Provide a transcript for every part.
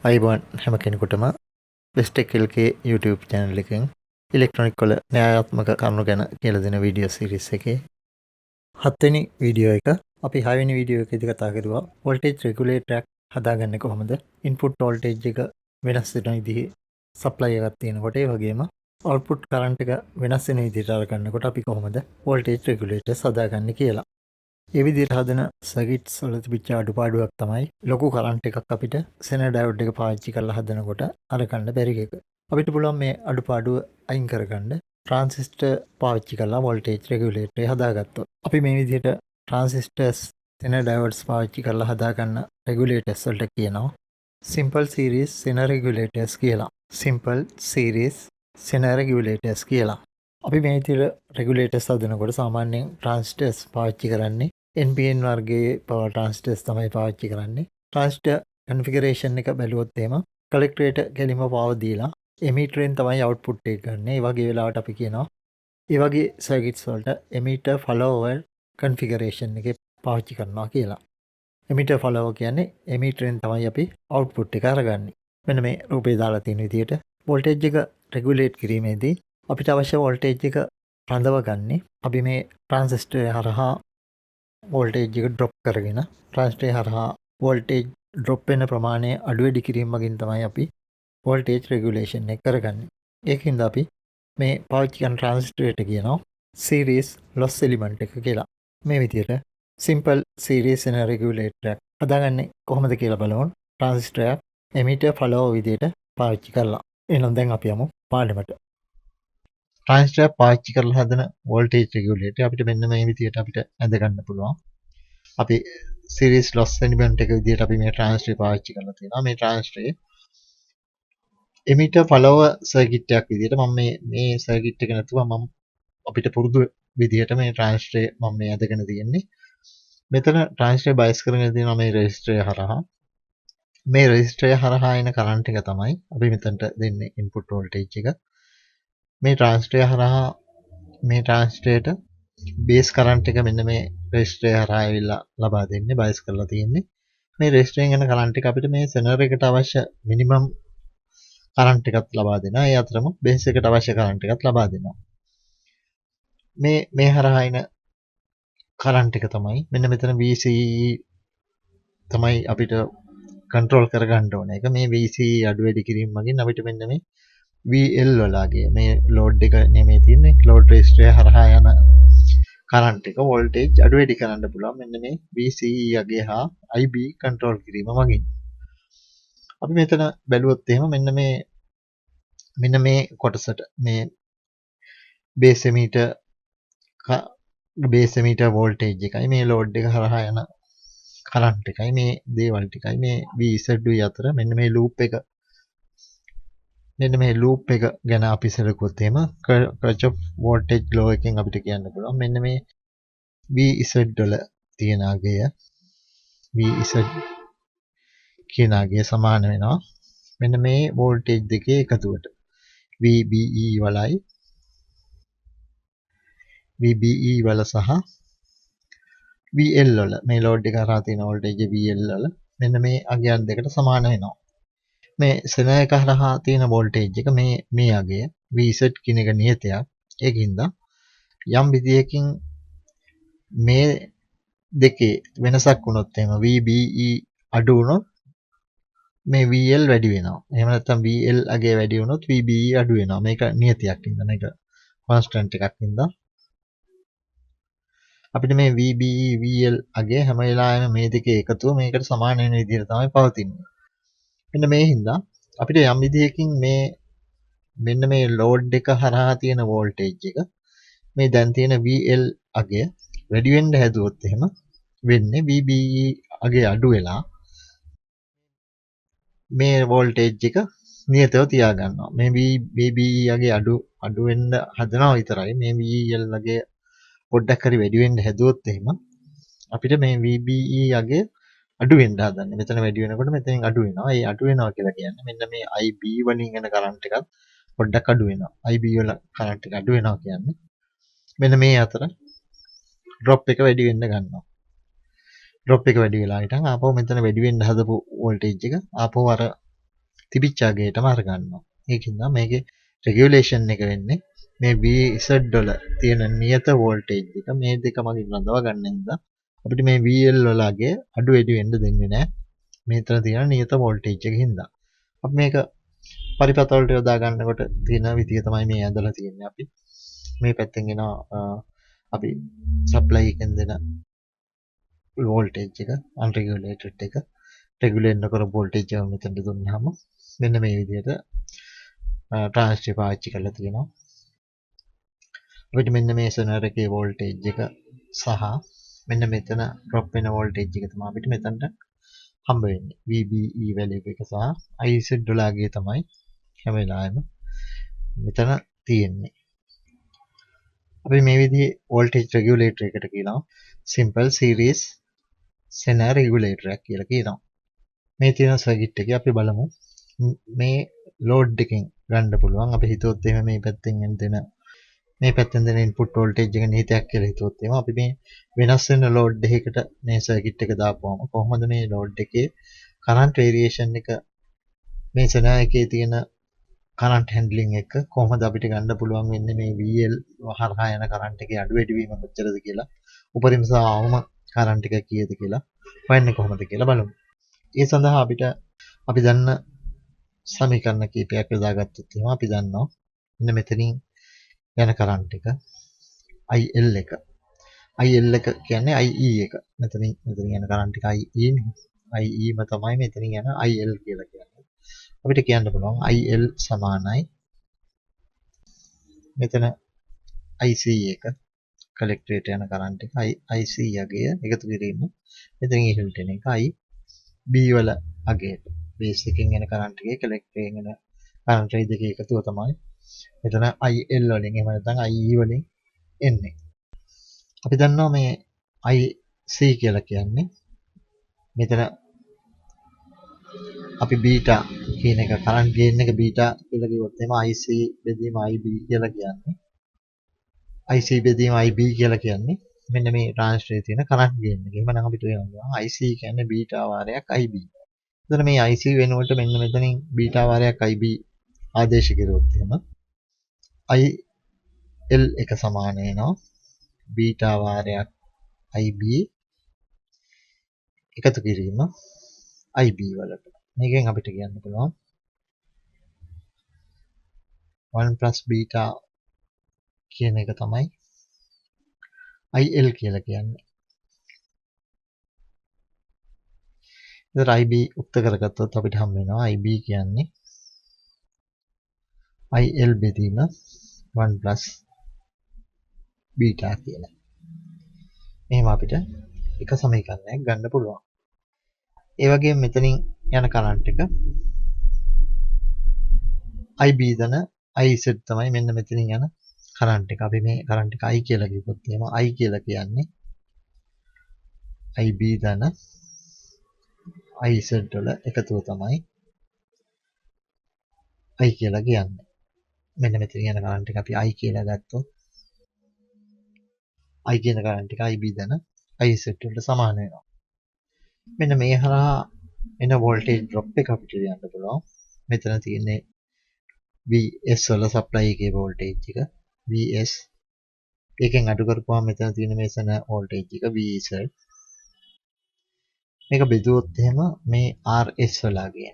ආයුබෝවන් හැම කෙනෙකුටම බෙස්ටෙක් LK YouTube channel එකෙන් ඉලෙක්ට්‍රොනික වල න්‍යායාත්මක කරුණු ගැන කියලා දෙන වීඩියෝ සීරීස් එකේ හත්වෙනි වීඩියෝ එක. අපි හයවෙනි වීඩියෝ එකේදී කතා කරුවා වෝල්ටේජ් රෙගියුලේටර් එකක් හදාගන්නේ කොහොමද, ඉන්පුට් වෝල්ටේජ් එක වෙනස් වෙන විදිහේ සප්ලයි එකක් තියෙනකොට, ඒ වගේම අවුට්පුට් කරන්ට් එක වෙනස් වෙන විදිහට අරගන්නකොට අපි කොහොමද වෝල්ටේජ් රෙගියුලේටර්ස් හදාගන්නේ කියලා. ඒ විදිහට හදන සර්කිට්ස් වල තිබිච්ච අඩුපාඩුවක් තමයි ලොකු කරන්ට් එකක් අපිට සෙනර් ඩයෝඩ් එක පාවිච්චි කරලා හදනකොට අරගන්න බැරි එක. අපිට පුළුවන් මේ අඩුපාඩුව අයින් කරගන්න ට්‍රාන්සිස්ටර් පාවිච්චි කරලා වෝල්ටේජ් රෙගියුලේටර් හදාගත්තොත්. අපි මේ විදිහට ට්‍රාන්සිස්ටර්ස්, සෙනර් ඩයෝඩ්ස් පාවිච්චි කරලා හදාගන්න රෙගියුලේටර්ස් වලට කියනවා සිම්පල් සීරීස් සෙනර් රෙගියුලේටර්ස් කියලා. සිම්පල් සීරීස් සෙනර් රෙගියුලේටර්ස් කියලා. අපි මේ විදිහට රෙගියුලේටර්ස් හදනකොට සාමාන්‍යයෙන් ට්‍රාන්සිස්ටර්ස් පාවිච්චි කරන්නේ NPN වර්ගයේ පවර් ට්‍රාන්සිස්ටර්ස් තමයි පාවිච්චි කරන්නේ. ට්‍රාන්සිස්ටර් කන්ෆිගරේෂන් එක බැලුවොත් එහෙම කලෙක්ටරේට කෙලින්ම පවර් දීලා එමීටරෙන් තමයි අවුට්පුට් එක ගන්න. ඒ වගේ වෙලාවට අපි කියනවා ඒ වගේ සර්කිට්ස් වලට එමීටර් ෆලෝවර් කන්ෆිගරේෂන් එකේ පාවිච්චි කරනවා කියලා. එමීටර් ෆලෝවර් කියන්නේ එමීටරෙන් තමයි අපි අවුට්පුට් එක අරගන්නේ. මෙන්න මේ රූපේ දාලා තියෙන විදිහට වෝල්ටේජ් එක රෙගියුලේට් කිරීමේදී අපිට අවශ්‍ය වෝල්ටේජ් එක රඳව ගන්නේ අපි මේ ට්‍රාන්සිස්ටර් හරහා වෝල්ටේජ් එක ඩ්‍රොප් කරගෙන, ට්‍රාන්සිස්ටර් හරහා වෝල්ටේජ් ඩ්‍රොප් වෙන ප්‍රමාණය අඩු වැඩි කිරීම මගින් තමයි අපි වෝල්ටේජ් රෙගියුලේෂන් එක කරගන්නේ. ඒකින්ද අපි මේ පාවිච්චි කරන ට්‍රාන්සිස්ටරයට කියනවා සීරීස් ලොස් එලිමන්ට් එක කියලා. මේ විදිහට සිම්පල් සීරීස් සෙනර් රෙගියුලේටර් එකක් හදාගන්නේ කොහොමද කියලා බලමු. ට්‍රාන්සිස්ටර් එකක් එමීටර් ෆලෝවර් විදිහට පාවිච්චි කරලා. එහෙනම් දැන් අපි යමු පාඩමට. ට්‍රාන්සිස්ටර් පාවිච්චි කරලා හදන වෝල්ටේජ් රෙගියුලේටර් අපිට මෙන්න මේ විදිහට අපිට ඇඳ ගන්න පුළුවන්. අපි සීරීස් ලොස් එලිමන්ට් එක විදිහට අපි මේ ට්‍රාන්සිස්ටර් පාවිච්චි කරලා තියෙනවා. මේ ට්‍රාන්සිස්ටර් එමිටර් ෆලෝවර් සර්කිට් එකක් විදිහට මම මේ මේ සර්කිට් එක නැතුව මම අපිට පුරුදු විදිහට මේ ට්‍රාන්සිස්ටර් මම මේ ඇඳගෙන තියෙන්නේ. මෙතන ට්‍රාන්සිස්ටර් බයස් කරගෙන තියෙනවා මේ රෙසිස්ටර් හරහා. මේ රෙසිස්ටර් හරහා එන කරන්ට් එක තමයි අපි මෙතනට දෙන්නේ ඉන්පුට් වෝල්ටේජ් එක. මේ ට්‍රාන්සිස්ටර් හරහා මේ ට්‍රාන්සිස්ටරේට බේස් කරන්ට් එක මෙන්න මේ රෙසිස්ටර් හරහා ඇවිල්ලා ලබා දෙන්නේ, බයස් කරලා තියෙන්නේ. මේ රෙසිස්ටරෙන් එන කරන්ට් එක අපිට මේ සෙනර් එකට අවශ්‍ය මිනිමම් කරන්ට් එකත් ලබා දෙනවා. ඒ අතරම බේස් එකට අවශ්‍ය කරන්ට් එකත් ලබා දෙනවා. මේ මේ හරහා එන කරන්ට් එක තමයි මෙන්න මෙතන VCE තමයි අපිට කන්ට්‍රෝල් කරගන්න ඕන එක. මේ VCE අඩු වැඩි කිරීම මගින් අපිට මෙන්න මේ VL වලගේ මේ ලෝඩ් එක නෙමෙයි තියෙන්නේ, ලෝඩ් රෙසිස්ටර් හරහා යන කරන්ට් එක වෝල්ටේජ් අඩු වැඩි කරන්න පුළුවන් මෙන්න මේ VCE අගය හා IB control කිරීම මගින්. අපි මෙතන බැලුවොත් එහෙම මෙන්න මේ කොටසට මේ බේස් එමීටර් වෝල්ටේජ් එකයි මේ ලෝඩ් එක හරහා යන කරන්ට් එකයි මේ දේවල් ටිකයි මේ VZ අතර මෙන්න මේ ලූප් එක ගැන අපි සැලකුවොත් එහෙම කර්චොෆ් වෝල්ටේජ් ලෝ එකෙන් අපිට කියන්න පුළුවන් මෙන්න මේ VZ වල තියෙන අගය, VZ කියන අගය සමාන වෙනවා මෙන්න මේ වෝල්ටේජ් දෙකේ එකතුවට, VBE වලයි VBE වල සහ VL වල, මේ ලෝඩ් එක හරහා තියෙන වෝල්ටේජ් VL වල මෙන්න මේ අගයන් දෙකට සමාන වෙනවා. මේ සෙනර් එක හරහා තියෙන වෝල්ටේජ් එක මේ මේ අගය VZ කියන එක නියතයක්. ඒකින්ද යම් විදියකින් මේ දෙකේ වෙනසක් වුණොත් එහෙම, VBE අඩු වුණොත් මේ VL වැඩි වෙනවා. එහෙම නැත්නම් VL අගය වැඩි වුණොත් VBE අඩු වෙනවා. මේක නියතයක් හින්දා, මේක කොන්ස්ටන්ට් එකක් හින්දා අපිට මේ VBE VL අගය හැම වෙලාවෙම මේ දෙකේ එකතුව මේකට සමාන වෙන විදිහට තමයි පවතින්නේ. මෙන්න මේ හින්දා අපිට යම් විදිහකින් මේ මෙන්න මේ ලෝඩ් එක හරහා තියෙන වෝල්ටේජ් එක, මේ දැන් තියෙන VL අගය වැඩි වෙන්න හැදුවොත් එහෙම වෙන්නේ VBE අගය අඩු වෙලා මේ වෝල්ටේජ් එක නියතව තියාගන්නවා. මේ VBE අගය අඩු අඩු වෙන්න හදනවා විතරයි. මේ VL අගය පොඩ්ඩක් හරි වැඩි වෙන්න හැදුවොත් එහෙම අපිට මේ VBE අගය අඩු වෙන්න හදන්නේ. මෙතන වැඩි වෙනකොට මෙතනින් අඩු වෙනවා. ඒ අඩු වෙනවා කියලා කියන්නේ මෙන්න මේ IB වලින් එන කරන්ට් එකත් පොඩ්ඩක් අඩු වෙනවා. IB වල කරන්ට් එක අඩු වෙනවා කියන්නේ මෙන්න මේ අතර ඩ්‍රොප් එක වැඩි වෙන්න ගන්නවා. ඩ්‍රොප් එක වැඩි වෙලා හිටන් ආපහු මෙතන වැඩි වෙන්න හදපු වෝල්ටේජ් එක ආපහු අර තිබිච්ච අගයටම අරගන්නවා. ඒකින්ද මේකේ රෙගියුලේෂන් එක වෙන්නේ මේ VZ වල තියෙන නියත වෝල්ටේජ් එක මේ දෙක මගින් රඳවා ගන්න හින්දා අපිට මේ VL වල අගය අඩු වැඩි වෙන්න දෙන්නේ නැහැ. මෙතන තියෙන නියත වෝල්ටේජ් එක හින්දා. අපි මේක පරිපථ වලට යොදා ගන්නකොට තියෙන විදිය තමයි මේ ඇඳලා තියෙන්නේ. අපි මේ පැත්තෙන් එනවා අපි සප්ලයි එකෙන් දෙන වෝල්ටේජ් එක අන්රෙගියුලේටඩ් එක රෙගියුලේට් නොකර වෝල්ටේජ් එක මෙතනට දුන්නාම මෙන්න මේ විදියට ට්‍රාන්සිස්ටර් පාවිච්චි කරලා තියෙනවා. අපිට මෙන්න මේ සෙනර් එකේ වෝල්ටේජ් එක සහ මෙන්න මෙතන ඩ්‍රොප් වෙන වෝල්ටේජ් එක තමයි අපිට මෙතනට හම්බ වෙන්නේ. VBE value එක සහ IZ වල තමයි හැම වෙලාවෙම මෙතන තියෙන්නේ. අපි මේ විදිහේ වෝල්ටේජ් රෙගියුලේටර් එකට කියනවා සිම්පල් සීරීස් සෙනර් රෙගියුලේටර් එකක් කියලා කියනවා. මේ තියෙන සර්කිට් එකේ අපි බලමු මේ ලෝඩ් එකෙන් ගන්න පුළුවන්. අපි හිතුවොත් එහෙම මේ පැත්තෙන් දෙන මේ පැත්තෙන් දෙන ඉන්පුට් වෝල්ටේජ් එක නිහිතයක් කියලා හිතුවොත් එහෙම අපි මේ වෙනස් වෙන ලෝඩ් එකකට මේ සර්කිට් එක දාපුවම කොහොමද මේ ලෝඩ් එකේ කරන්ට් වේරියේෂන් එක මේ සෙනර් එකේ තියෙන කරන්ට් හැන්ඩ්ලින් එක කොහොමද අපිට ගන්න පුළුවන් වෙන්නේ මේ VL හරහා යන කරන්ට් එකේ අඩු වැඩි වීම කොච්චරද කියලා උපරිම සහ අවම කරන්ට් එක කීයද කියලා හොයන්නේ කොහොමද කියලා බලමු. ඒ සඳහා අපිට අපි දන්න සමීකරණ කීපයක් යොදාගත්තොත් එහෙම අපි දන්නවා මෙන්න මෙතනින් යන කරන්ට් එක IL එක IL එක කියන්නේ IE එක. මෙතනින් යන කරන්ට් එක IE නේ. IE ම තමයි මෙතනින් යන IL කියලා කියන්නේ. අපිට කියන්න පුළුවන් IL සමානයි මෙතන IC එක කලෙක්ටරේට යන කරන්ට් එක IC අගය එකතු කිරීම මෙතනින් ඉහළට එන එක IB වල අගයට බේස් එකෙන් එන කරන්ට් එකේ කලෙක්ටරයෙන් එන කරන්ට් රේ දෙකේ එකතුව තමයි මෙතන IL වලින් එහෙම නැත්නම් IE වලින් එන්නේ. අපි දන්නවා මේ IC කියලා කියන්නේ මෙතන අපි බීටා කියන එක කරන්ට් ගේන් එක බීටා කියලා කිව්වොත් එහෙම IC බෙදීම IB කියලා කියන්නේ IC බෙදීම IB කියලා කියන්නේ මෙන්න මේ ට්‍රාන්සිස්ටරේ තියෙන කරන්ට් ගේන් එක. එහෙමනම් අපිට වෙනවා IC කියන්නේ බීටා වාරයක් IB. එතන මේ IC වෙනුවට මෙන්න මෙතනින් බීටා වාරයක් IB ආදේශ කරුවොත් එහෙම IL එක සමාන වෙනවා බීටා වාරයක් IB එකතු කිරීම IB වලට. මේකෙන් අපිට කියන්න පුළුවන් 1 බීටා කියන එක තමයි IL කියලා කියන්නේ. ඉතින් IB උක්ත කරගත්තොත් අපිට හම් වෙනවා IB කියන්නේ IL බෙදීම 1 බීටා කියලා. මෙහෙම අපිට එක සමීකරණයක් ගන්න පුළුවන්. ඒ වගේම මෙතනින් යන කරන්ට් එක IB ධන IZ තමයි මෙන්න මෙතනින් යන කරන්ට් එක. අපි මේ කරන්ට් එක I කියලා කිව්වොත් එහෙම I කියලා කියන්නේ IB ධන IZ වල එකතුව තමයි I කියලා කියන්නේ. මෙන්න මෙතනින් යන කරන්ට් එක අපි I කියලා ගත්තොත් I කියන කරන්ට් එක IB ධන IZ වලට සමාන වෙනවා. මෙන්න මේ හරහා එන වෝල්ටේජ් ඩ්‍රොප් එක අපිට ලියන්න පුළුවන්. මෙතන තියෙන්නේ VS වල සප්ලයි එකේ වෝල්ටේජ් එක VS ඒකෙන් අඩු කරපුවාම මෙතන තියෙන මේ සන වෝල්ටේජ් එක VZ. මේක බෙදුවොත් එහෙම මේ RS වල අගය.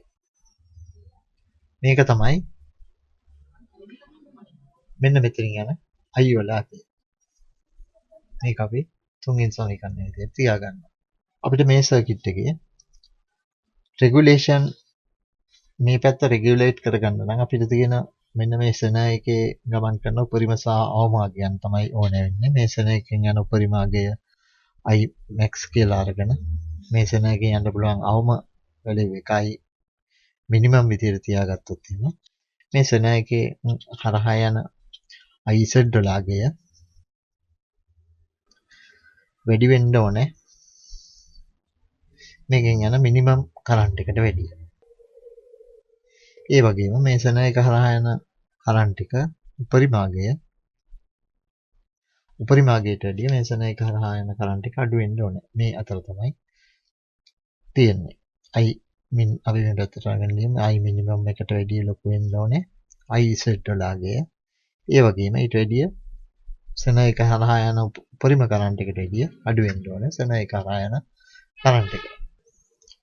මේක තමයි මෙන්න මෙතනින් යන I වල අගය. මේක අපි තුන්වෙනි සමීකරණය විදිහට තියාගන්නවා. අපිට මේ සර්කිට් එකේ රෙගියුලේෂන් මේ පැත්ත රෙගියුලේට් කරගන්න නම් අපිට තියෙන මෙන්න මේ සෙනර් එකේ ගමන් කරන උපරිම සහ අවම අගයන් තමයි ඕන වෙන්නේ. මේ සෙනර් එකෙන් යන උපරිම අගය I max කියලා අරගෙන මේ සෙනර් එකෙන් යන්න පුළුවන් අවම වැලියු එක I minimum විදියට තියාගත්තොත් එහෙම මේ සෙනර් එකේ හරහා යන IZ වල අගය වැඩි වෙන්න ඕනේ මේකෙන් යන මිනිමම් කරන්ට් එකට වැඩිය. ඒ වගේම මේ සෙනර් එක හරහා යන කරන්ට් එක උපරිම අගයට වැඩිය මේ සෙනර් එක හරහා යන කරන්ට් එක අඩු වෙන්න ඕනේ. මේ අතර තමයි තියෙන්නේ. I මින් අපි මේ පැත්තට අරගෙන ලියමු I minimum එකට වැඩිය ලොකු වෙන්න ඕනේ IZ වල අගය. ඒ වගේම ඊට වැඩිය සෙන එක හරහා යන උපරිම කරන්ට් එකට වැඩිය අඩු වෙන්න ඕනේ සෙන එක හරහා යන කරන්ට් එක.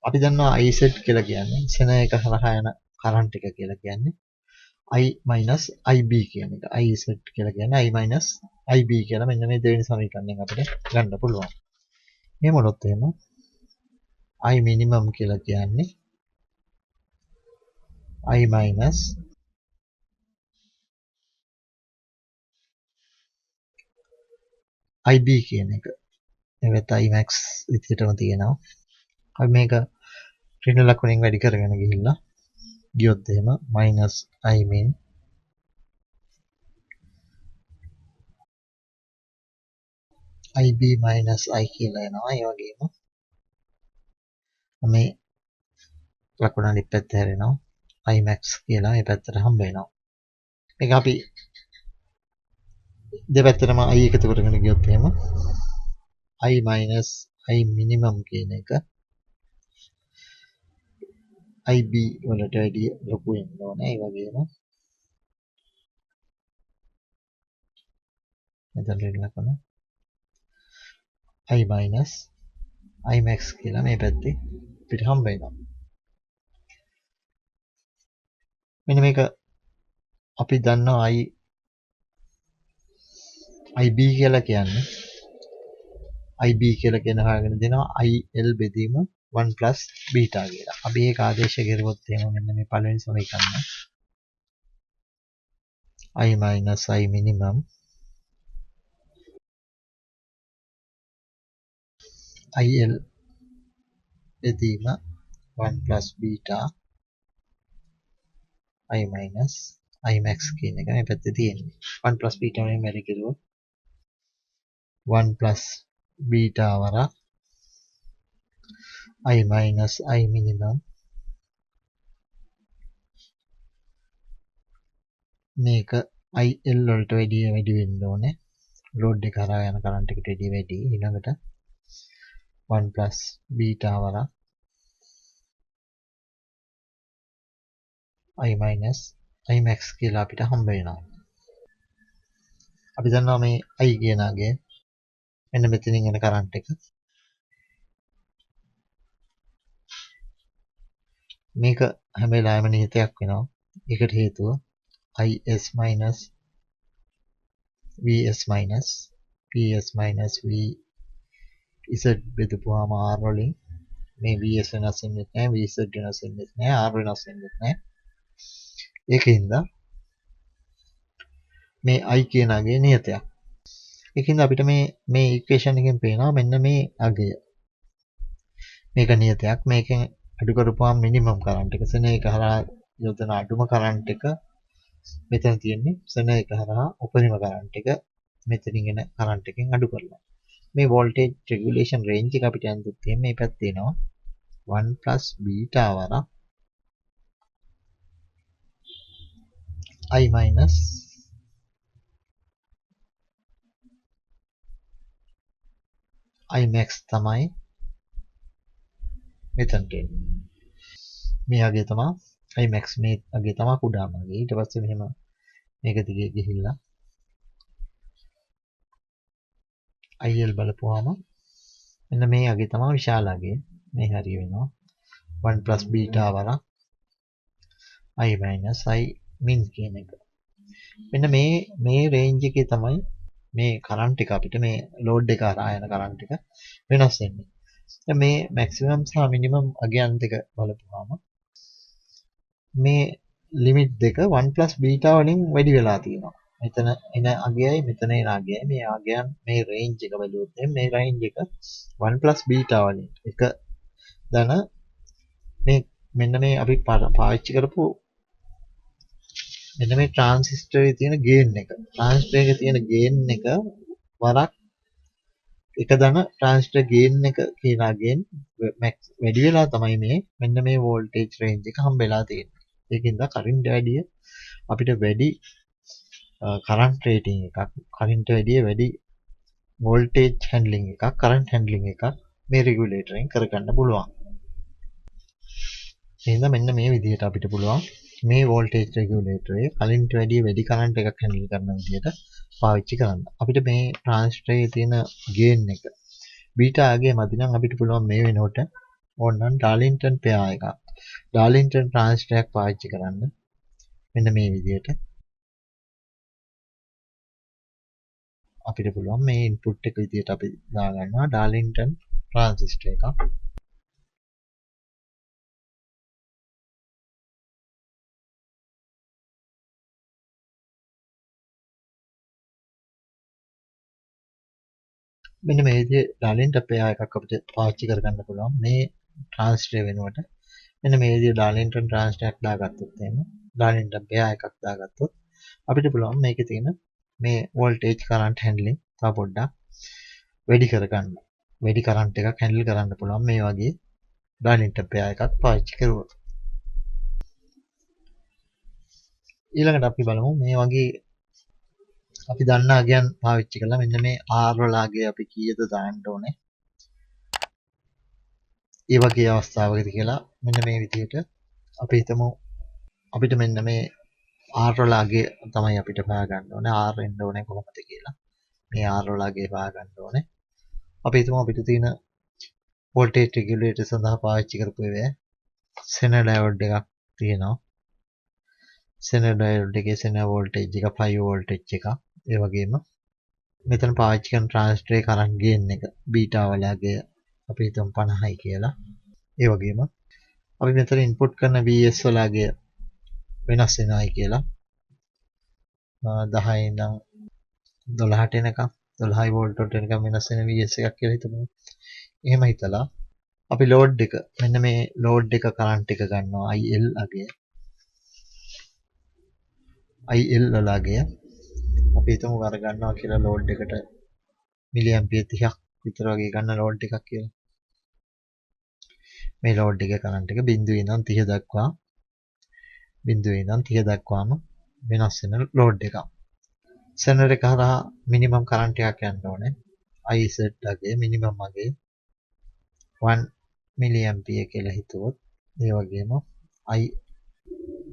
අපි දන්නවා IZ කියලා කියන්නේ සෙන එක හරහා යන කරන්ට් එක කියලා කියන්නේ I IB කියන එක. IZ කියලා කියන්නේ I IB කියලා මෙන්න මේ දෙවෙනි සමීකරණයෙන් අපිට ගන්න පුළුවන්. එහෙම වුණොත් එහෙම I minimum කියලා කියන්නේ I minus IB කියන එක. ඒවත් I max විදියටම තියෙනවා. අපි මේක ඍණ ලකුණෙන් වැඩි කරගෙන ගිහිල්ලා ගියොත් එහෙම minus I min IB minus I කියලා එනවා. ඒ වගේම මේ ලකුණ අනිත් පැත්ත හැරෙනවා. I max කියලා මේ පැත්තට හම්බ වෙනවා. මේක අපි දෙපැත්තටම I එකතු කරගෙන ගියොත් එහෙම I minus I minimum කියන එක IB වලට වැඩිය ලොකු වෙන්න ඕනේ. ඒ වගේම මෙතන ඍණ ලකුණ I minus I max කියලා මේ පැත්තේ අපිට හම්බ වෙනවා. මෙන්න මේක අපි දන්නවා IB කියලා කියන්නේ IB කියලා කියන හොයාගෙන දෙනවා IL බෙදීම 1 plus beta කියලා. අපි ඒක ආදේශ කරුවොත් එහෙම මෙන්න මේ පළවෙනි සමීකරණය I minus I minimum IL බෙදීම 1 plus beta I minus I max කියන එක මේ පැත්තේ තියෙන්නේ. 1 plus beta වලින් වැඩි කරුවොත් 1 plus beta වරක් I minus I minimum මේක IL වලට වැඩිය වැඩි වෙන්න ඕනේ. ලෝඩ් එක හරහා යන කරන්ට් එකට වැඩිය වැඩි. ඊළඟට 1 plus beta වරක් I minus I max කියලා අපිට හම්බ වෙනවා. අපි දන්නවා මේ I කියන අගය මෙන්න මෙතනින් එන කරන්ට් එක. මේක හැම වෙලාවෙම නියතයක් වෙනවා. ඒකට හේතුව IS minus VS minus PS minus V Z බෙදපුවාම R වලින් මේ VS වෙනස් වෙන්නේ නැහැ, VZ වෙනස් වෙන්නේ නැහැ, R වෙනස් වෙන්නේ නැහැ. ඒකින්ද මේ I කියන අගය නියතයක්. ඒකින්ද අපිට මේ ඉක්වේෂන් එකෙන් පේනවා මෙන්න මේ අගය. මේක නියතයක්. මේකෙන් අඩු කරපුවාම මිනිමම් කරන්ට් එක සෙන එක හරහා යොදන අඩුම කරන්ට් එක මෙතන තියෙන්නේ සෙන එක හරහා උපරිම කරන්ට් එක මෙතනින් එන කරන්ට් එකෙන් අඩු කරලා. මේ වෝල්ටේජ් රෙගියුලේෂන් රේන්ජ් එක අපිට ඇඳුත් එහෙම මේ පැත්තේ එනවා 1 බීටා වරක් I minus I max තමයි මෙතනට එන්නේ. මේ අගය තමයි I max, මේ අගය තමයි කුඩාම අගය. ඊට පස්සේ මෙහෙම මේක දිගේ ගිහිල්ලා IL බලපුවාම මෙන්න මේ අගය තමයි විශාල අගය. මේ හරිය වෙනවා 1 බීටා වරක් I minus I min කියන එක. මෙන්න මේ රේන්ජ් එකේ තමයි මේ කරන්ට් එක අපිට මේ ලෝඩ් එක හරහා යන කරන්ට් එක වෙනස් වෙන්නේ. දැන් මේ මැක්සිමම් සහ මිනිමම් අගයන් දෙක බලපුවාම මේ ලිමිට් දෙක 1 බීටා වලින් වැඩි වෙලා තියෙනවා. මෙතන එන අගයයි මෙතන එන අගයයි මේ අගයන් මේ රේන්ජ් එක බැලුවොත් මේ රේන්ජ් එක 1 බීටා වලින් එක ධන මේ මෙන්න මේ අපි පාවිච්චි කරපු මෙන්න මේ ට්‍රාන්සිස්ටර් එකේ තියෙන ගේන් එක, ට්‍රාන්සිස්ටර් එකේ තියෙන ගේන් එක වරක් එක ධන ට්‍රාන්සිස්ටර් ගේන් එක කියන අගයෙන් වැඩි වෙලා තමයි මේ මෙන්න මේ වෝල්ටේජ් රේන්ජ් එක හම්බ වෙලා තියෙන්නේ. ඒකින්ද කරන්ට් වැඩිය අපිට වැඩි කරන්ට් රේටින් එකක්, කරන්ට් වැඩිය වැඩි වෝල්ටේජ් හැන්ඩ්ලින් එකක්, කරන්ට් හැන්ඩ්ලින් එකක් මේ රෙගියුලේටර් එකෙන් කරගන්න පුළුවන්. එහෙනම් මෙන්න මේ විදිහට අපිට පුළුවන් මේ වෝල්ටේජ් රෙගියුලේටර් එක කලින්ට වැඩිය වැඩි කරන්ට් එකක් හැන්ඩල් කරන විදිහට පාවිච්චි කරන්න. අපිට මේ ට්‍රාන්සිස්ටර් එකේ තියෙන ගේන් එක බීටා අගය මදි නම් අපිට පුළුවන් මේ වෙනකොට ඕනනම් ඩාලින්ටන් පෙයා එකක්, ඩාලින්ටන් ට්‍රාන්සිස්ටර් එකක් පාවිච්චි කරන්න. මෙන්න මේ විදිහට අපිට පුළුවන් මේ ඉන්පුට් එක විදිහට අපි දාගන්නවා ඩාලින්ටන් ට්‍රාන්සිස්ටර් එකක්. මෙන්න මේ විදිහේ ඩාලින්ටන් පෙයා එකක් අපිට පාවිච්චි කරගන්න පුළුවන් මේ ට්‍රාන්සිස්ටර් වෙනුවට. මෙන්න මේ විදිහේ ඩාලින්ටන් ට්‍රාන්සිස්ටර් එකක් දාගත්තොත් එහෙම, ඩාලින්ටන් පෙයා එකක් දාගත්තොත් අපිට පුළුවන් මේකේ තියෙන මේ වෝල්ටේජ් කරන්ට් හැන්ඩලින් තව පොඩ්ඩක් වැඩි කරගන්න. වැඩි කරන්ට් එකක් හැන්ඩල් කරන්න පුළුවන් මේ වගේ ඩාලින්ටන් පෙයා එකක් පාවිච්චි කරුවොත්. ඊළඟට අපි බලමු මේ වගේ අපි දන්න අගයන් පාවිච්චි කරලා මෙන්න මේ R වල අගය අපි කීයද දාන්න ඕනේ ඒ වගේ අවස්ථාවකදී කියලා. මෙන්න මේ විදිහට අපි හිතමු අපිට මෙන්න මේ R වල අගය තමයි අපිට හොයාගන්න ඕනේ, R එන්න ඕනේ කොහොමද කියලා. මේ R වල අගය හොයාගන්න ඕනේ. අපි හිතමු අපිට තියෙන වෝල්ටේජ් රෙගියුලේටර් සඳහා පාවිච්චි කරපු ඒවා සෙනර් ඩයෝඩ් එකක් තියෙනවා. සෙනර් ඩයෝඩ් එකේ සෙනර් වෝල්ටේජ් එක 5 වෝල්ටේජ් එකක්. ඒ වගේම මෙතන පාවිච්චි කරන ට්‍රාන්සිස්ටර් එකේ කරන්ට් ගේන් එක බීටා වල අගය අපි හිතමු 50යි කියලා. ඒ වගේම අපි මෙතන ඉන්පුට් කරන VS වල අගය වෙනස් වෙනවායි කියලා. 10 ඉඳන් 12ට එනකම්, 12 වෝල්ට් වලට එනකම් වෙනස් වෙන VS එකක් කියලා හිතමු. එහෙම හිතලා අපි ලෝඩ් එක, මෙන්න මේ ලෝඩ් එක කරන්ට් එක ගන්නවා IL අගය. IL වල අගය අපි හිතමු අර ගන්නවා කියලා ලෝඩ් එකට මිලි ඇම්පියර් 30ක් විතර වගේ ගන්න ලෝඩ් එකක් කියලා. මේ ලෝඩ් එකේ කරන්ට් එක බිංදුවේ ඉඳන් 30 දක්වා, බිංදුවේ ඉඳන් 30 දක්වාම වෙනස් වෙන ලෝඩ් එකක්. සෙනර් එක හරහා මිනිමම් කරන්ට් එකක් යන්න ඕනේ. IZ අගය මිනිමම් අගය 1 මිලි ඇම්පියර් කියලා හිතුවොත්, ඒ වගේම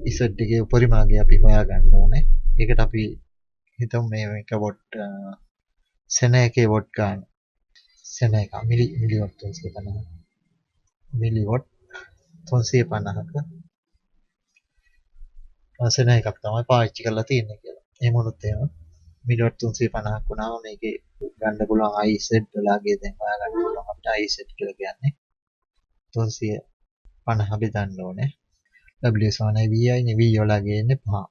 IZ එකේ උපරිම අගය අපි හොයාගන්න ඕනේ. ඒකට අපි හිතමු මේ එක what, සෙන එකේ what ගන්න. සෙන එක මිලි what 350. මිලි what 350ක සෙන එකක් තමයි පාවිච්චි කරලා තියෙන්නේ කියලා. එහෙම වුණොත් එහෙම මිලි what 350ක් වුණාම මේකේ ගන්න පුළුවන් IZ වලගේ දැන් හොයාගන්න පුළුවන් අපිට IZ කියලා කියන්නේ 350 බෙදන්න ඕනේ. W සමානයි VI නේ, V වලගේ එන්නේ 5.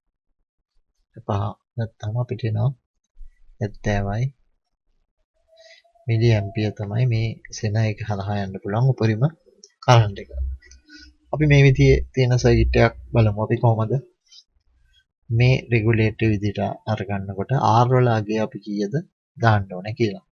5 නැත්තම් අපිට එනවා 70යි මිලි ඇම්පියර් තමයි මේ සෙන එක හරහා යන්න පුළුවන් උපරිම කරන්ට් එක. අපි මේ විදිහේ තියෙන සර්කිට් එකක් බලමු අපි කොහොමද මේ රෙගියුලේටර් විදිහට අරගන්නකොට R වල අගය අපි කීයද දාන්න ඕනේ කියලා.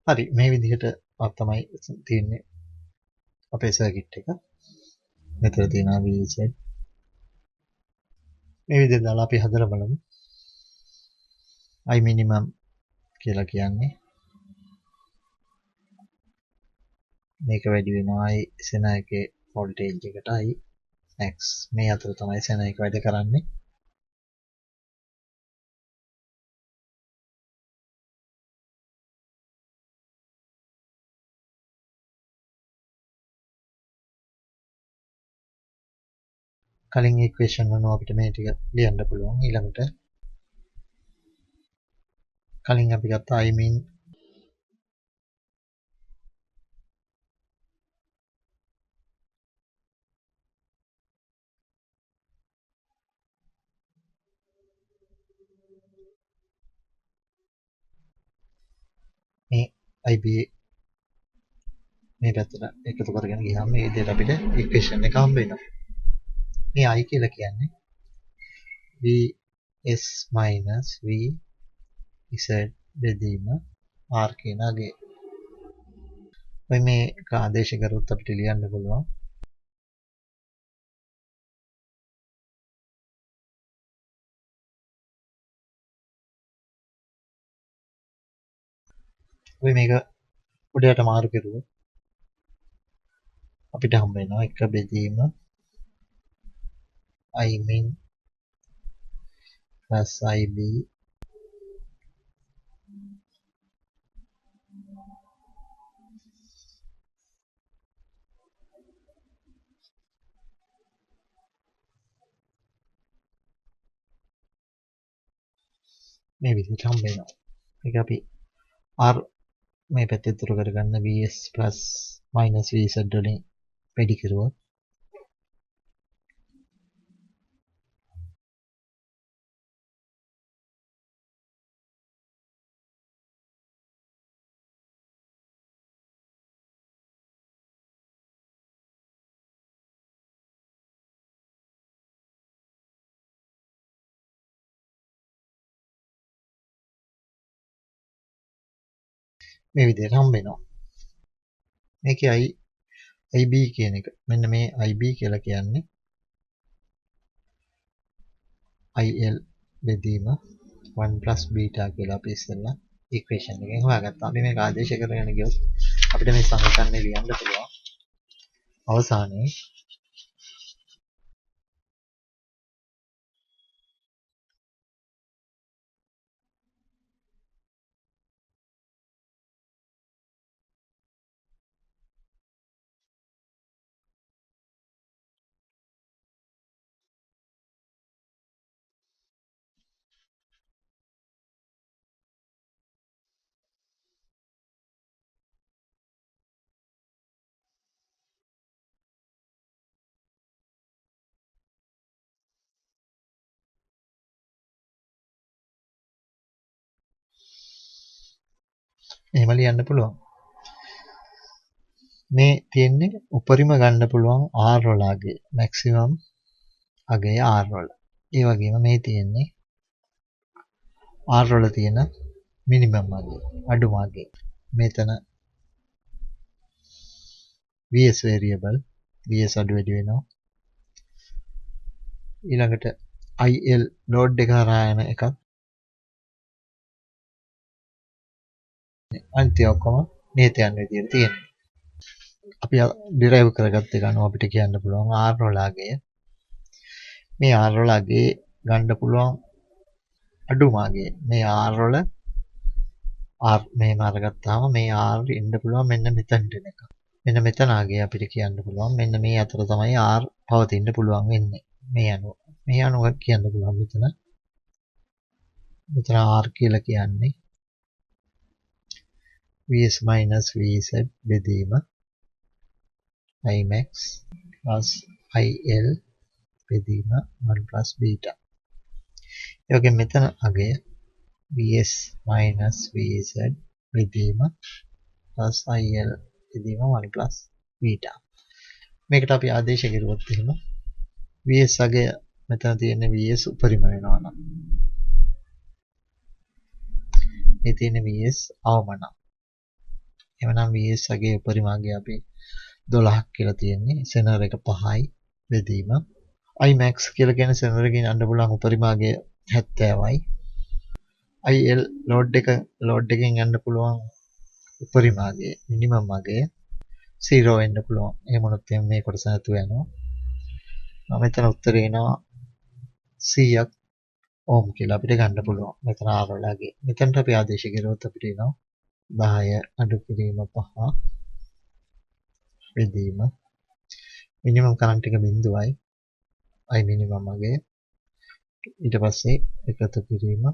හරි, මේ විදිහට තමයි තියෙන්නේ අපේ සර්කිට් එක. මෙතන තියෙනවා VZ. මේ විදිහට දාලා අපි හදලා බලමු. I minimum කියලා කියන්නේ මේක වැඩි වෙනවා I සෙන එකේ වෝල්ටේජ් එකට I max. මේ අතර තමයි සෙන එක වැඩ කරන්නේ. කලින් ඉක්වේෂන් අනුව අපිට මේ ටික ලියන්න පුළුවන්. ඊළඟට කලින් අපි ගත්ත I mean මේ IB මේ පැත්තට එකතු කරගෙන ගියාම මේ විදිහට අපිට ඉක්වේෂන් එක හම්බ වෙනවා. මේ I කියලා කියන්නේ VS V Z බෙදීම R කියන අගය. ඔය මේක ආදේශ කරොත් අපිට ලියන්න පුළුවන් ඔය මේක උඩයට මාරු කරුවොත් අපිට හම්බ වෙනවා 1 බෙදීම I min plus IB මේ විදිහට හම්බ වෙනවා. මේක අපි R මේ පැත්තේ ඉතුරු කරගන්න VS plus minus VZ වලින් වැඩි කරුවොත් මේ විදිහට හම්බ වෙනවා. මේකේ IB කියන එක මෙන්න මේ IB කියලා කියන්නේ IL බෙදීම 1 plus beta කියලා අපි ඉස්සෙල්ලා ඉක්වේෂන් එකෙන් හොයාගත්තා. අපි මේක ආදේශ කරගෙන ගියොත් අපිට මේ සමීකරණය ලියන්න පුළුවන්. අවසානයේ එහෙම ලියන්න පුළුවන්. මේ තියෙන්නේ උපරිම ගන්න පුළුවන් R වල අගය, මැක්සිමම් අගය R වල. ඒ වගේම මේ තියෙන්නේ R වල තියෙන මිනිමම් අගය, අඩුම අගය. මෙතන VS variable, VS අඩු වැඩි වෙනවා. ඊළඟට IL load එක හරහා යන එකක්. අනිත් ඔක්කොම නියත යන විදියට තියෙනවා. අපි ඩිරයිව් කරගත්ත එක අනුව අපිට කියන්න පුළුවන් R වල අගය. මේ R වල අගය ගන්න පුළුවන් අඩුම අගය. මේ R වල R මෙහෙම අරගත්තාම මේ R එන්න පුළුවන් මෙන්න මෙතනට එනකම්. මෙන්න මෙතන අගය අපිට කියන්න පුළුවන් මෙන්න මේ අතර තමයි R පවතින්න පුළුවන් වෙන්නේ. මේ අනුව. මේ අනුව කියන්න පුළුවන් මෙතන. මෙතන R කියලා කියන්නේ VS minus VZ බෙදීම Imax plus IL බෙදීම 1 plus beta. ඒ වගේම මෙතන අගය VS minus VZ බෙදීම plus IL බෙදීම 1 plus beta. මේකට අපි ආදේශ කරුවොත් එහෙම VS අගය මෙතන තියෙන VS උපරිම වෙනවා නම් මේ තියෙන VS අවම නම් එහෙමනම් VS අගයේ උපරිම අගය අපි 12ක් කියලා තියෙන්නේ. සෙනර් එක 5යි බෙදීම Imax කියලා කියන සෙනර් එකෙන් යන්න පුළුවන් උපරිම අගය 70යි. IL load එක ලෝඩ් එකෙන් යන්න පුළුවන් උපරිම අගය මිනිමම් අගය 0 වෙන්න පුළුවන්. එහෙම වුණොත් එහෙනම් මේ කොටස නැතුව යනවා. මම මෙතන උත්තරේ එනවා 100ක් ඕම් කියලා අපිට ගන්න පුළුවන්. මෙතන R වල අගය. මෙතනට අපි ආදේශ කරුවොත් අපිට එනවා 10 අඩු කිරීම 5 බෙදීම මිනිමම් කරන්ට් එක බිංදුවයි I minimum අගය. ඊට පස්සේ එකතු කිරීම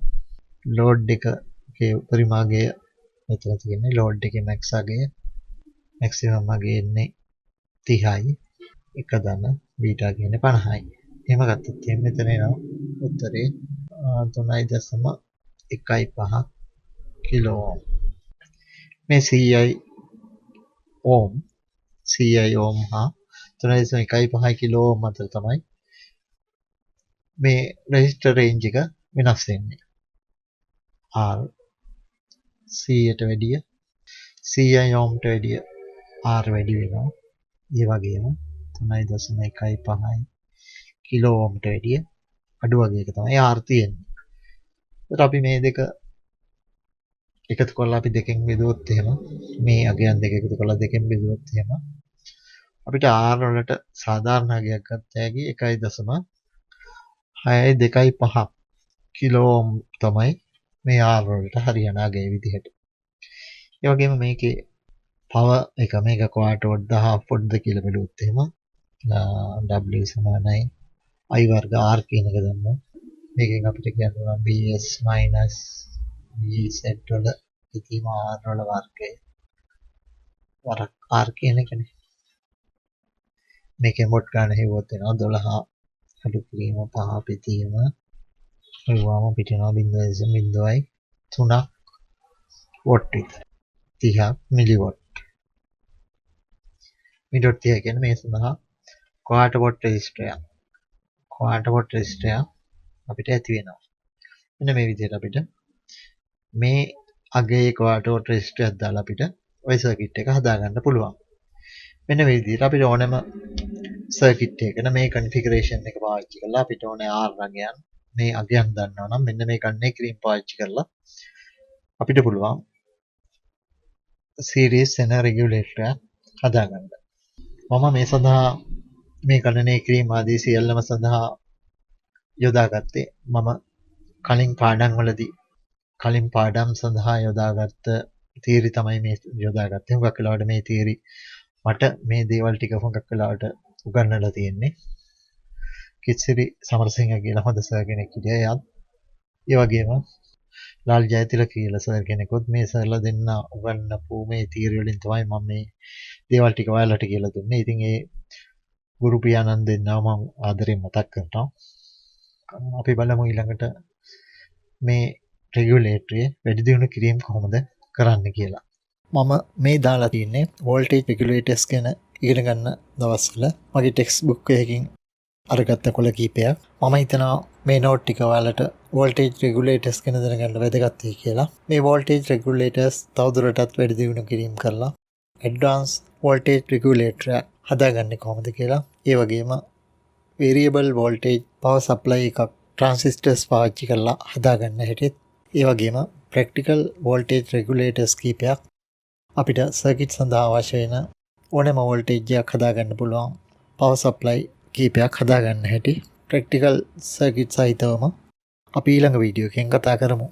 ලෝඩ් එකේ උපරිම අගය මෙතන තියෙන්නේ ලෝඩ් එකේ මැක්ස් අගය, මැක්සිමම් අගය එන්නේ 30යි, එක ධන බීටා කියන්නේ 50යි. එහෙම ගත්තොත් එහෙනම් මෙතන එනවා උත්තරේ 3.15 කිලෝ ඕම්. මේ 100යි ඕම්, 100යි ඕම් හා 3.15 කිලෝ ඕම් අතර තමයි මේ රෙසිස්ටර් රේන්ජ් එක වෙනස් වෙන්නේ. R 100ට වැඩිය, 100යි ඕම්ට වැඩිය R වැඩි වෙනවා. ඒ වගේම 3.15 කිලෝ ඕම්ට වැඩිය අඩු වගේ එක තමයි R තියෙන්නේ. ඒතර අපි මේ දෙක එකතු කරලා අපි දෙකෙන් බෙදුවොත් එහෙම, මේ අගයන් දෙක එකතු කරලා දෙකෙන් බෙදුවොත් එහෙම අපිට R වලට සාධාරණ අගයක් ගත්ත හැකි 1.625 කිලෝ ඕම් තමයි මේ R වලට හරියන අගය විදිහට. ඒ වගේම මේකේ පවර් එක මේක ක්වාටර් වොට් ද හාෆ් වොට් ද කියලා බැලුවොත් එහෙම W සමානයි I වර්ග R කියන එක දන්නවා. මේකෙන් අපිට කියන්න පුළුවන් BS minus BZ වල බෙදීම R වල වර්ගය වරක් R කියන එකනේ. මේකෙන් වොට් ගන්න හෙව්වොත් එනවා 12 අඩු කිරීම 5 බෙදීම හෙව්වම පිට එනවා 0.03 what විතර. 30 මිලිවොට්. මිලිවොට් 30 කියන්නේ මේ සඳහා ක්වාටර් what රෙසිස්ටරයක්. ක්වාටර් what රෙසිස්ටරයක් අපිට ඇති වෙනවා. මෙන්න මේ විදිහට අපිට මේ අගයේ ක්වාටර් what රෙසිස්ටරයක් දාලා අපිට ඔය සර්කිට් එක හදාගන්න පුළුවන්. මෙන්න මේ විදිහට අපිට ඕනෑම සර්කිට් එකකට මේ කන්ෆිගරේෂන් එක පාවිච්චි කරලා අපිට ඕනේ R අගයන් මේ අගයන් දන්නවා නම් මෙන්න මේ ගණනය කිරීම පාවිච්චි කරලා අපිට පුළුවන් සීරීස් එන රෙගියුලේටර් එකක් හදාගන්න. මම මේ සඳහා මේ ගණනය කිරීම ආදී සියල්ලම සඳහා යොදාගත්තේ මම කලින් පාඩම් වලදී කලින් පාඩම් සඳහා යොදාගත්ත තියරි තමයි මේ යොදාගත්තේ. හුඟක් වෙලාවට මේ තියරි මට මේ දේවල් ටික හුඟක් වෙලාවට උගන්වලා තියෙන්නේ. කිත්සිරි සමරසිංහ කියලා හොඳ සර් කෙනෙක් හිටියා. එයාත් ඒ වගේම ලාල් ජයතිලක කියලා සර් කෙනෙකුත් මේ සර්ලා දෙන්න උගන්වපු මේ තියරි වලින් තමයි මම මේ දේවල් ටික ඔයාලට කියලා දුන්නේ. ඉතින් ඒ ගුරු පියාණන් දෙන්නව මම ආදරෙන් මතක් කරනවා. අපි බලමු ඊළඟට මේ රෙගියුලේටරය වැඩි දියුණු කිරීම කොහොමද කරන්න කියලා. මම මේ දාලා තින්නේ වෝල්ටේජ් රෙගියුලේටර්ස් ගැන ඉගෙන ගන්න දවස්වල මගේ ටෙක්ස්ට් බුක් එකකින් අරගත්ත කොළ කීපයක්. මම හිතනවා මේ නෝට් ටික ඔයාලට වෝල්ටේජ් රෙගියුලේටර්ස් ගැන දැනගන්න වැදගත් වෙයි කියලා. මේ වෝල්ටේජ් රෙගියුලේටර්ස් තවදුරටත් වැඩි දියුණු කිරීම කරලා ඇඩ්වාන්ස් වෝල්ටේජ් රෙගියුලේටර් හදාගන්නේ කොහොමද කියලා, ඒ වගේම වේරියබල් වෝල්ටේජ් පවර් සප්ලයි එකක් ට්‍රාන්සිස්ටර්ස් පාවිච්චි කරලා හදාගන්න හැටිත්, ඒ වගේම ප්‍රැක්ටිකල් වෝල්ටේජ් රෙගියුලේටර්ස් කීපයක් අපිට සර්කිට් සඳහා අවශ්‍ය වෙන ඕනෑම වෝල්ටේජ් එකක් හදාගන්න පුළුවන් පවර් සප්ලයි කීපයක් හදාගන්න හැටි ප්‍රැක්ටිකල් සර්කිට් සහිතවම අපි ඊළඟ වීඩියෝ එකෙන් කතා කරමු.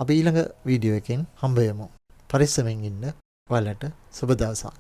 අපි ඊළඟ වීඩියෝ එකෙන් හම්බ වෙමු. පරිස්සමෙන් ඉන්න. ඔයාලට සුබ දවසක්.